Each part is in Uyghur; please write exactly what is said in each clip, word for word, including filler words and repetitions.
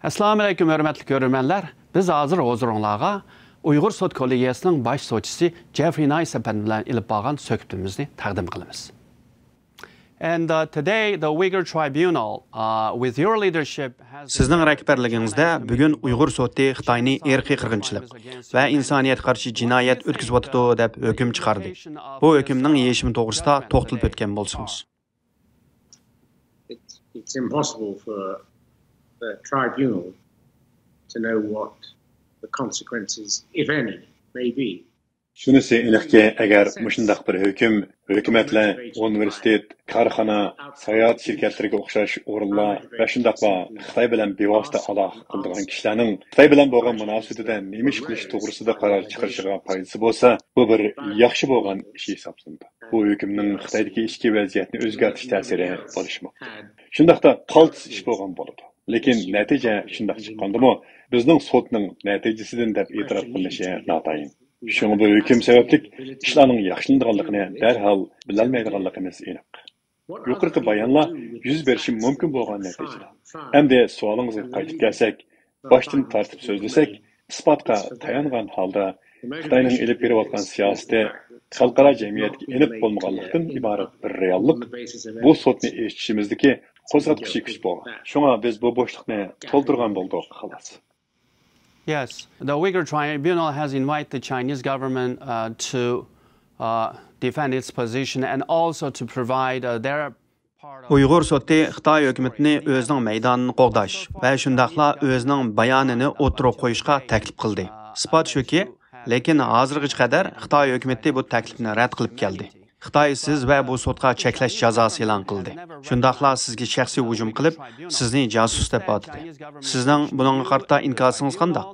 ئەسسالامۇ ئەلەيكۇم، ھۆرمەتلىك كۆرۈرمەنلەر. بىز ھازىر ھۇزۇرۇڭلارغا ئۇيغۇر سوت كوللېگىيەسىنىڭ باش سوتچىسى جېفرى نايس ئەپەندى بىلەن ئېلىپ بارغان سۆھبىتىمىزنى تەقدىم قىلىمىز. And uh, today the Uyghur Tribunal, uh, with your leadership, has سىزنىڭ رەھبەرلىكىڭىزدە بۈگۈن ئۇيغۇر سوتى خىتاينى ئىرقىي قىرغىنچىلىق ۋە ئىنسانىيەتكە قارشى جىنايەت ئۆتكۈزۈۋاتىدۇ دەپ ھۆكۈم چىقاردى. بۇ ھۆكۈمنىڭ يېشىمى توغرىسىدا توختىلىپ ئۆتكەن بولسىڭىز. It's, it's impossible for the tribunal to know what the consequences, if any, may be. شۇنىسى ئېنىقكى، ئەگەر مۇشۇنداق بىر ھۆكۈم ھۆكۈمەتلەر، ئۇنىۋېرسىتېت، كارخانا، ساياھەت شىركەتلىرىگە ئوخشاش ئورۇنلار ۋە شۇنداقلا خىتاي بىلەن بىۋاسىتە ئالاقە قىلىدىغان كىشىلەرنىڭ خىتاي بىلەن بولغان مۇناسىۋىتىدە نېمە ئىش قىلىش توغرىسىدا قارار چىقىرىشىغا پايدىسى بولسا، بۇ بىر ياخشى بولغان ئىش ھېسابلىنىدۇ. بۇ ھۆكۈمنىڭ خىتايدىكى ئىچكى ۋەزىيەتنى ئۆزگەرتىش تەسىرى بولۇشى مۇمكىن. شۇنداقتا قالتىس ئىش بولغان بولىدۇ. لېكىن نەتىجە شۇنداق چىققاندىمۇ، بىزنىڭ سوتنىڭ نەتىجىسىدىن دەپ ئېتىراپ قىلىنىشى ناتايىن. شۇڭا بۇ ھۆكۈم سەۋەبلىك ئىشلارنىڭ ياخشىلىنىدىغانلىقىنى دەرھال بىلەلمەيدىغانلىقىمىز ئېنىق. يۇقىرىقى بايانلار يۈز بېرىشى مۇمكىن بولغان نەتىجىلەر. ئەمدى سوئالىڭىزغا قايتىپ كەلسەك، باشتىن تارتىپ سۆزلىسەك، ئىسپاتقا تايانغان ھالدا خىتاينىڭ ئېلىپ بېرىۋاتقان سىياسىتى خەلقئارا جەمئىيەتكە ئېنىق بولمىغانلىقتىن ئىبارەت بىر رېئاللىق. بۇ سوتنى ئېچىشىمىزدىكى قوزغاتقۇچى كۈچ بولغان. شۇڭا بىز بۇ بوشلۇقنى تولدۇرغان بولدۇق، خالاس. Yes, the Uyghur Tribunal has invited the Chinese government uh, to uh, defend its position and also to provide uh, their part of. ئۇيغۇر سوتى خىتاي ھۆكۈمىتىنى ئۆزىنىڭ مەيدانىنى قوغداش ۋە شۇنداقلا ئۆزىنىڭ بايانىنى ئوتتۇرىغا قويۇشقا تەكلىپ قىلدى. ئىسپات شۇكى، لېكىن ھازىرغىچە قەدەر خىتاي ھۆكۈمىتى بۇ تەكلىپنى رەت قىلىپ كەلدى. خىتاي سىز ۋە بۇ سوتقا چەكلەش جازاسى ئېلان قىلدى. شۇنداقلا سىزگە شەخسىي ھۇجۇم قىلىپ، سىزنى جاسۇس دەپ ئاتىدى. سىزنىڭ بۇنىڭغا قارىتا ئىنكاسىڭىز قانداق؟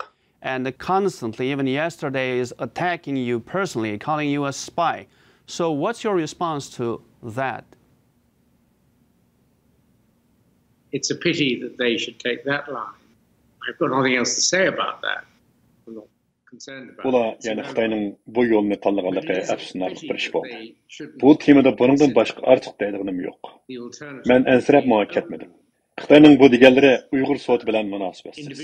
And constantly, even yesterday, is attacking you personally, calling you a spy. So what's your response to that? It's a pity that they should take that line. I've got nothing else to say about that. I'm not concerned about it. ئۇلار يەنە خىتاينىڭ بۇ يولنى تاللىغانلىقى ئەپسۇسلىنارلىق بىر ئىش بولدى. بۇ تېمىدا بۇنىڭدىن باشقا ئارتۇق دەيدىغىنىم يوق. مەن ئەنسىرەپ ماڭا كەتمىدىم. خىتاينىڭ بۇ دېگەنلىرى ئۇيغۇر سوتى بىلەن مۇناسىۋەتسىز.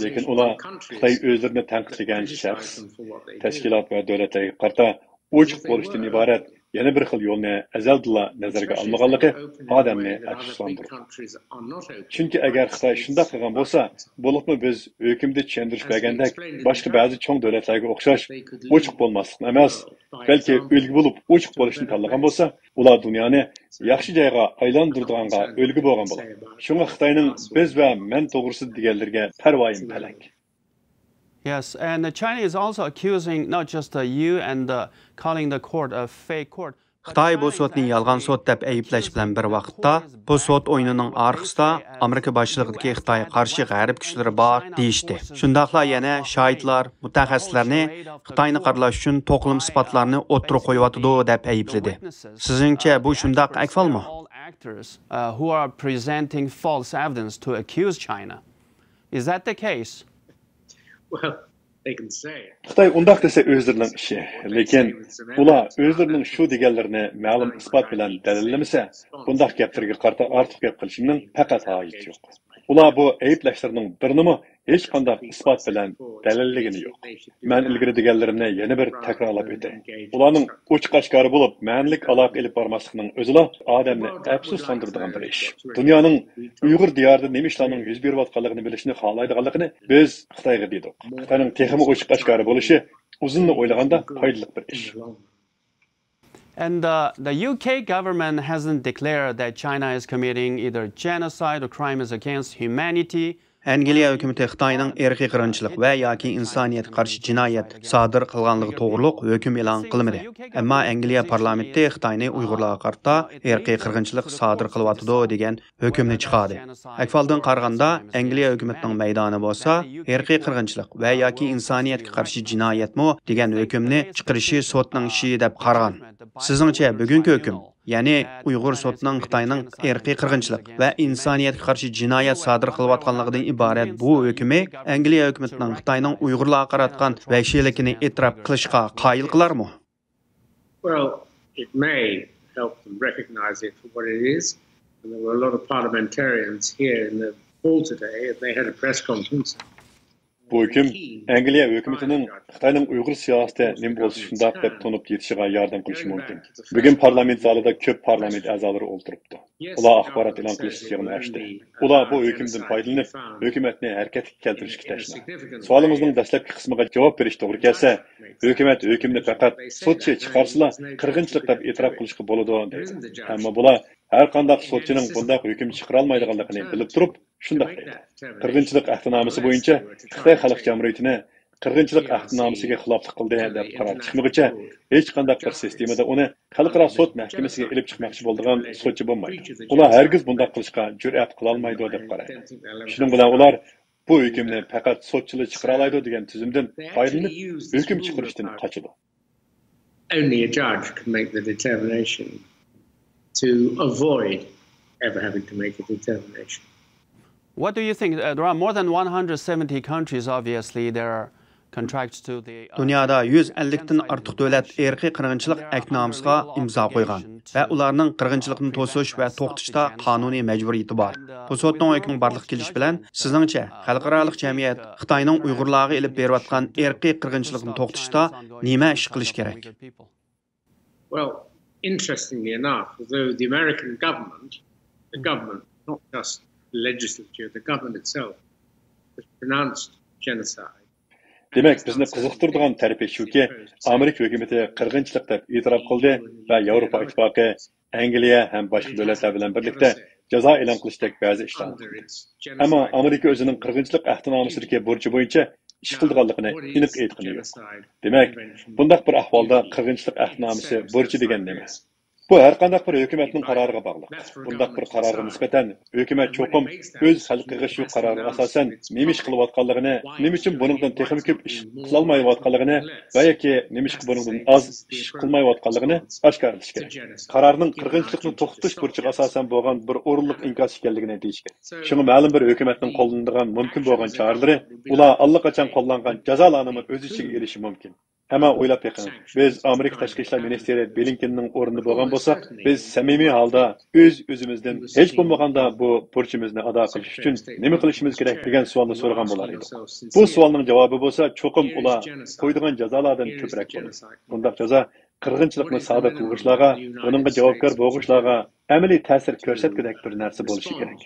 لېكىن ئۇلار خىتاي ئۆزلىرىنى تەنقىدلىگەن شەخس، تەشكىلات ۋە دۆلەتلەرگە قارىتا ئوچۇق بولۇشتىن ئىبارەت يەنە بىر خىل يولنى ئەزەلدىنلا نەزەرگە ئالمىغانلىقى ئادەمنى ئەپسۇسلاندۇرىدۇ. چۈنكى ئەگەر خىتاي شۇنداق قىلغان بولسا، بولۇپمۇ بىز ھۆكۈمدە چۈشەندۈرۈش بەرگەندەك باشقا بەزى چوڭ دۆلەتلەرگە ئوخشاش ئوچۇق بولماسلىقنى ئەمەس، بەلكى ئۈلگە بولۇپ ئوچۇق بولۇشنى تاللىغان بولسا، ئۇلار دۇنيانى ياخشى جايغا ئايلاندۇرىدىغانغا ئۈلگە بولغان بولىدۇ. شۇڭا خىتاينىڭ بىز ۋە مەن توغرىسىدا دېگەنلىرىگە پەرۋايىم پەلەك. Yes, and China is also accusing not just uh, you and uh, calling the court a fake court. خىتاي بۇ سوتنى يالغان سوت دەپ ئەيىبلەش بىلەن بىر ۋاقىتتا، بۇ سوت ئويۇنىنىڭ ئارقىسىدا ئامېرىكا باشچىلىقىدىكى خىتايغا قارشى غەرب كۈچلىرى بار دېيىشتى. شۇنداقلا يەنە شاھىتلار، مۇتەخەسسىسلەرنى خىتاينى قارىلاش ئۈچۈن توقلىما ئىسپاتلارنى ئوتتۇرىغا قويۇۋاتىدۇ دەپ ئەيىبلىدى. سىزنىڭچە بۇ شۇنداق ئەھۋالمۇ؟ Actors uh, who are presenting false evidence to accuse China. Is that the case? Well, they can say it. خىتاي ئۇنداق دېسە ئۆزلىرىنىڭ ئىشى. لېكىن ئۇلار ئۆزلىرىنىڭ شۇ دېگەنلىرىنى مەلۇم ئىسپات بىلەن دەلىللىمىسە، بۇنداق گەپلىرىگە قارىتا ئارتۇق گەپ قىلىشىمنىڭ پەقەت ھاجىتى يوق. ئۇلار بۇ ئەيىبلەشلىرىنىڭ بىرىنىمۇ ھېچقانداق ئىسپات بىلەن دەلىللىگىنى يوق. مەن ئىلگىرى دېگەنلىرىمنى يەنە بىر تەكرارلاپ ئۆتەي. ئۇلارنىڭ ئوچۇق ئاشكارا بولۇپ، مەنىلىك ئالاقە ئېلىپ بارماسلىقىنىڭ ئۆزىلا ئادەمنى ئەپسۇسلاندۇرىدىغان بىر ئىش. دۇنيانىڭ ئۇيغۇر دىيارىدا نېمە ئىشلارنىڭ يۈز بېرىۋاتقانلىقىنى بىلىشنى خالايدىغانلىقىنى بىز خىتايغا دېدۇق. خىتاينىڭ تېخىمۇ ئوچۇق ئاشكارا بولۇشى ئۇزۇننى ئويلىغاندا پايدىلىق بىر ئىش. And uh, the U K government hasn't declared that China is committing either genocide or crimes against humanity. ئەنگلىيە ھۆكۈمىتى خىتاينىڭ ئىرقىي قىرغىنچىلىق ۋە ياكى ئىنسانىيەتكە قارشى جىنايەت سادىر قىلغانلىقى توغرۇلۇق ھۆكۈم ئېلان قىلمىدى. ئەمما ئەنگلىيە پارلامېنتى خىتاينى ئۇيغۇرلارغا قارىتا ئىرقىي قىرغىنچىلىق سادىر قىلىۋاتىدۇ دېگەن ھۆكۈمنى چىقاردى. ئەھۋالدىن قارىغاندا، ئەنگلىيە ھۆكۈمىتىنىڭ مەيدانى بولسا، ئىرقىي قىرغىنچىلىق ۋە ياكى ئىنسانىيەتكە قارشى جىنايەتمۇ دېگەن ھۆكۈمنى چىقىرىشى سوتنىڭ ئىشى دەپ قارىغان. سىزنىڭچە بۈگۈنكى ھۆكۈم، يەنى ئۇيغۇر سوتىنىڭ خىتاينىڭ ئىرقىي قىرغىنچىلىق ۋە ئىنسانىيەتكە قارشى جىنايەت سادىر قىلىۋاتقانلىقىدىن ئىبارەت بۇ ھۆكۈمى ئەنگلىيە ھۆكۈمىتىنىڭ خىتاينىڭ ئۇيغۇرلارغا قاراتقان ۋەھشىيلىكىنى ئېتىراپ قىلىشقا قايىل قىلارمۇ؟ Well, it may help them recognize it for what it is. And there were a lot of parliamentarians here in the Hall today, they had a press conference. بۇ ھۆكۈم ئەنگلىيە ھۆكۈمىتىنىڭ خىتاينىڭ ئۇيغۇر سىياسىتى نېمە بولسا شۇنداق دەپ تونۇپ يېتىشىغا ياردەم قىلىشى مۇمكىن. بۈگۈن پارلامېنت زالىدا كۆپ پارلامېنت ئەزالىرى ئولتۇرۇپتۇ. ئۇلار ئاخبارات ئېلان قىلىش يىغىنى ئاچتى. ئۇلار بۇ ھۆكۈمدىن پايدىلىنىپ، ھۆكۈمەتنى ھەرىكەتكە كەلتۈرۈشكە تەشنا. سوئالىڭىزنىڭ دەسلەپكى قىسمىغا جاۋاب بېرىش توغرا كەلسە، ھۆكۈمەت ھۆكۈمنى پەقەت سوتچى چىقارسىلا قىرغىنچىلىق دەپ ئېتىراپ قىلىشقا بولىدۇ، دەيدۇ. ئەمما بۇلار ھەر قانداق سوتچىنىڭ بۇنداق ھۆكۈم چىقىرالمايدىغانلىقىنى بىلىپ تۇرۇپ، شۇنداق دەيدۇ. قىرغىنچىلىق ئەھدىنامىسى بويىچە خىتاي خەلق جۇمھۇرىيىتىنى قىرغىنچىلىق ئەھدىنامىسىگە خىلاپلىق قىلدى دەپ قارار چىقمىغۇچە، ھېچقانداق بىر سىستېمىدا ئۇنى خەلقئارا سوت مەھكىمىسىگە ئېلىپ چىقماقچى بولىدىغان سوتچى بولمايدۇ. ئۇلار ھەرگىز بۇنداق قىلىشقا جۈرئەت قىلالمايدۇ دەپ قارايدۇ. شۇنىڭ بىلەن ئۇلار بۇ ھۆكۈمنى پەقەت سوتچىلا چىقىرالايدۇ دېگەن تۈزۈمدىن پايدىلىنىپ، ھۆكۈم چىقىرىشتىن قاچىدۇ. Only a judge can make the determination to avoid ever having to make a determination. What do you think? Uh, there are more than one hundred seventy countries, obviously, there are contracts to the, uh, دۇنيادا يۈز ئەللىكتىن ئارتۇق دۆلەت ئىرقىي قىرغىنچىلىق ئەھدىنامىسىغا ئىمزا قويغان ۋە ئۇلارنىڭ قىرغىنچىلىقنى توسۇش ۋە توختىتىشتا قانۇنىي مەجبۇرىيىتى بار. بۇ سوتنىڭ ھۆكمى بارلىققا كېلىشى بىلەن، سىزنىڭچە، خەلقئارالىق جەمئىيەت خىتاينىڭ ئۇيغۇرلارغا ئېلىپ بېرىۋاتقان ئىرقىي قىرغىنچىلىقنى توختىتىشتا نېمە ئىش قىلىش كېرەك؟ Well, interestingly enough, although the American government, the government, not just the legislature, the government itself, has pronounced genocide. دېمەك، بىزنى قىزىقتۇرىدىغان تەرىپى شۇكى، ئامېرىكا ھۆكۈمىتى قىرغىنچىلىق دەپ ئېتىراپ قىلدى ۋە ياۋروپا ئىتتىپاقى، ئەنگلىيە ھەم باشقا دۆلەتلەر بىلەن بىرلىكتە جازا ئېلان قىلىشتەك بەزى ئىشلارنى قىلدى. ئەمما ئامېرىكا ئۆزىنىڭ قىرغىنچىلىق ئەھدىنامىسىدىكى بۇرچى بويىچە ئىش قىلىدىغانلىقىنى ئېنىق ئېيتقىنى يوق. دېمەك، بۇنداق بىر ئەھۋالدا قىرغىنچىلىق ئەھدىنامىسى بۇرچى دېگەن نېمە؟ بۇ ھەر قانداق بىر ھۆكۈمەتنىڭ قارارىغا باغلىق. بۇنداق بىر قارارغا نىسبەتەن ھۆكۈمەت چوقۇم ئۆز خەلقىگە شۇ قارارغا ئاساسەن نېمە ئىش قىلىۋاتقانلىقىنى، نېمە ئۈچۈن بۇنىڭدىن تېخىمۇ كۆپ ئىش قىلالمايۋاتقانلىقىنى ۋە ياكى نېمە ئىشقا بۇنىڭدىن ئاز ئىش قىلمايۋاتقانلىقىنى ئاشكارىلىشى كېرەك. قارارنىڭ قىرغىنچىلىقنى توختىتىش بۇرچىغا ئاساسەن بولغان بىر ئورۇنلۇق ئىنكاس ئىكەنلىكىنى دېيىش كېرەك. شۇڭا مەلۇم بىر ھۆكۈمەتنىڭ قوللىنىدىغان مۇمكىن بولغان چارىلىرى، ئۇلار ئاللىقاچان قوللانغان جازالارنىمۇ ئۆز ئىچىگە ئېلىشى مۇمكىن. ئەمما ئويلاپ بېقىڭ، بىز ئامېرىكا تاشقى ئىشلار مىنىستىرى بلىنكېننىڭ ئورنىدا بولغان بولساق، بىز سەمىمىي ھالدا ئۆز-ئۆزىمىزدىن ھېچ بولمىغاندا بۇ بۇرچىمىزنى ئادا قىلىش ئۈچۈن نېمە قىلىشىمىز كېرەك دېگەن سوئالنى سورىغان بولار ئىدۇق. بۇ سوئالنىڭ جاۋابى بولسا، چوقۇم ئۇلار قويىدىغان جازالاردىن كۆپرەك بولىدۇ. بۇنداق جازا قىرغىنچىلىقنى سادىر قىلغۇچىلارغا، بۇنىڭغا جاۋابكار بولغۇچىلارغا ئەمەلىي تەسىر كۆرسەتكۈدەك بىر نەرسە بولۇشى كېرەك.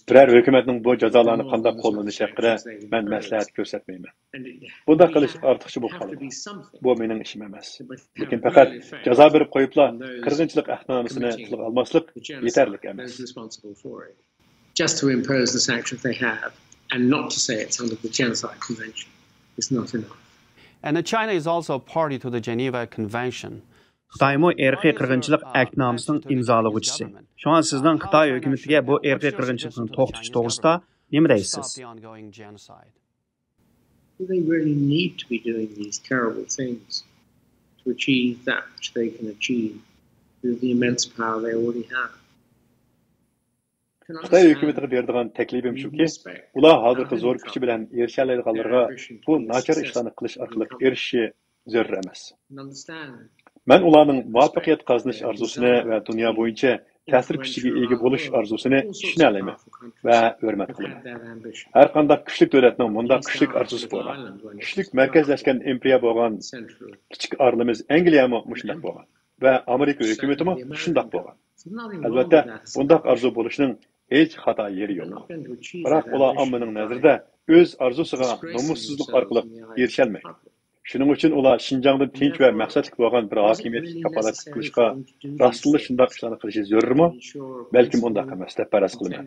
بىرەر ھۆكۈمەتنىڭ بۇ جازالارنى قانداق قوللىنىشى ھەققىدە مەن مەسلىھەت كۆرسەتمەيمەن. بۇنداق قىلىش ئارتۇقچە بولۇپ قالىدۇ. بۇ مېنىڭ ئىشىم ئەمەس. لېكىن پەقەت جازا بېرىپ قويۇپلا قىرغىنچىلىق ئەھدىنامىسىنى تىلغا ئالماسلىق يېتەرلىك ئەمەس. Just to impose the sanctions they have and not to say it's under the Genocide Convention is not enough. And China is also a party to the Geneva Convention. خىتايمۇ ئىرقىي قىرغىنچىلىق ئەھدىنامىسىنىڭ ئىمزالىغۇچىسى. شۇڭا سىزنىڭ خىتاي ھۆكۈمىتىگە بۇ ئىرقىي قىرغىنچىلىقنى توختىتىش توغرىسىدا نېمە دەيسىز؟ Do they really need to be doing these terrible things to achieve that which they can achieve with the immense power they already have? خىتاي ھۆكۈمىتىگە بېرىدىغان تەكلىپىم شۇكى، ئۇلار ھازىرقى زور كۈچى بىلەن ئېرىشەلەيدىغانلىرىغا بۇ ناچار ئىشلارنى قىلىش ئارقىلىق ئېرىشىشى زۆرۈر ئەمەس. مەن ئۇلارنىڭ مۇۋەپپەقىيەت قازىنىش ئارزۇسىنى ۋە دۇنيا بويىچە تەسىر كۈچىگە ئىگە بولۇش ئارزۇسىنى چۈشىنەلەيمەن ۋە ھۆرمەت قىلىمەن. ھەر قانداق كۈچلۈك دۆلەتنىڭ مۇنداق كۈچلۈك ئارزۇسى بولغان. كۈچلۈك مەركەزلەشكەن ئىمپېرىيە بولغان كىچىك ئارىلىمىز ئەنگلىيەمۇ مۇشۇنداق بولغان ۋە ئامېرىكا ھۆكۈمىتىمۇ شۇنداق بولغان. ئەلۋەتتە، بۇنداق ئارزۇ بولۇشنىڭ ھېچ خاتا يېرى يوق. بىراق ئۇلار ئاممىنىڭ نەزىرىدە ئۆز ئارزۇسىغا نومۇسسىزلىق ئارقىلىق ئېرىشەلمەيدۇ. شۇنىڭ ئۈچۈن ئۇلار شىنجاڭدىن تىنچ ۋە مەقسەتلىك بولغان بىر ھاكىمىيەتكە كاپالەتلىك قىلىشقا راستتىنلا شۇنداق ئىشلارنى قىلىشى زۆرۈرمۇ؟ بەلكىم ئۇنداق ئەمەس دەپ پەرەز قىلىمەن.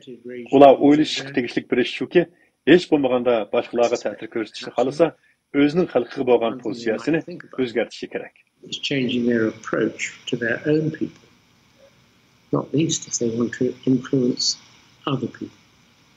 ئۇلار ئويلىشىشقا تېگىشلىك بىر ئىش شۇكى، ھېچ بولمىغاندا باشقىلارغا تەسىر كۆرسىتىشنى خالىسا، ئۆزىنىڭ خەلقىگە بولغان پوزىتسىيەسىنى ئۆزگەرتىشى كېرەك. Is changing their approach to their own people, not least if they want to influence other people.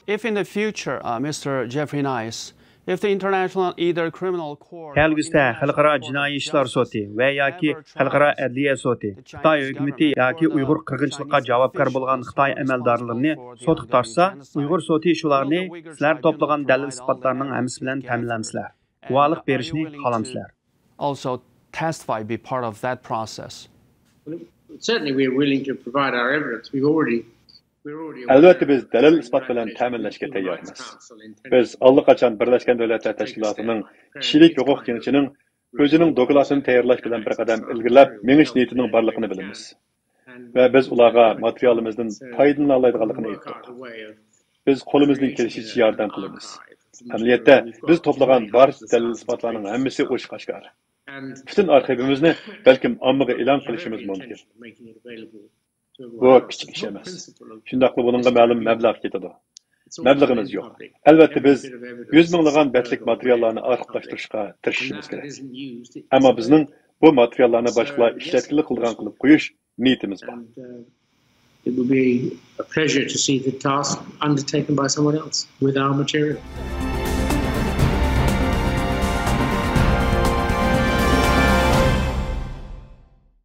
If in the future, uh, Mister Jeffrey Nice, if the international either criminal court or كەلگۈسىدە خەلقئارا جىنايى ئىشلار سوتى ۋە ياكى خەلقئارا ئەدلىيە سوتى خىتاي ھۆكۈمىتى ياكى ئۇيغۇر قىرغىنچىلىقىغا جاۋابكار بولغان خىتاي ئەمەلدارلىرىنى سوتقا تارتسا، ئۇيغۇر سوتى شۇلارنى سىلەر توپلىغان دەلىل-ئىسپاتلارنىڭ ھەممىسى بىلەن تەمىنلەمسىلەر، گۇۋاھلىق بېرىشنى خالامسىلەر؟ Also testify, be part of that process. Well, certainly we're willing to provide our evidence. We've already ئەلۋەتتە، بىز دەلىل-ئىسپات بىلەن تەمىنلەشكە تەييارمىز. بىز ئاللىقاچان بىرلەشكەن دۆلەتلەر تەشكىلاتىنىڭ كىشىلىك ھوقۇق كېڭىشىنىڭ ئۆزىنىڭ دوكلاتىنى تەييارلاش بىلەن بىر قەدەم ئىلگىرىلەپ مېڭىش نىيىتىنىڭ بارلىقىنى بىلىمىز. ۋە بىز ئۇلارغا ماتېرىيالىمىزدىن پايدىلىنالايدىغانلىقىنى ئېيتتۇق. بىز قولىمىزدىن كېلىشىچە ياردەم قىلىمىز. ئەمەلىيەتتە، بىز توپلىغان بارچە دەلىل-ئىسپاتلارنىڭ ھەممىسى ئوچۇق-ئاشكارا. پۈتۈن ئارخىۋىمىزنى بەلكىم ئاممىغا ئېلان قىلىشىمىز مۇمكىن. بۇ كىچىك ئىش ئەمەس. شۇنداقلا بۇنىڭغا مەلۇم مەبلەغ كېتىدۇ. مەبلىغىمىز يوق. ئەلۋەتتە، بىز يۈز مىڭلىغان بەتلىك ماتېرىياللارنى ئارخىپلاشتۇرۇشقا تىرىشىشىمىز كېرەك. ئەمما بىزنىڭ بۇ ماتېرىياللارنى باشقىلار ئىشلەتكىلى قىلىدىغان قىلىپ قويۇش نىيىتىمىز بار. And uh, it would be a pleasure to see the task undertaken by someone else with our material.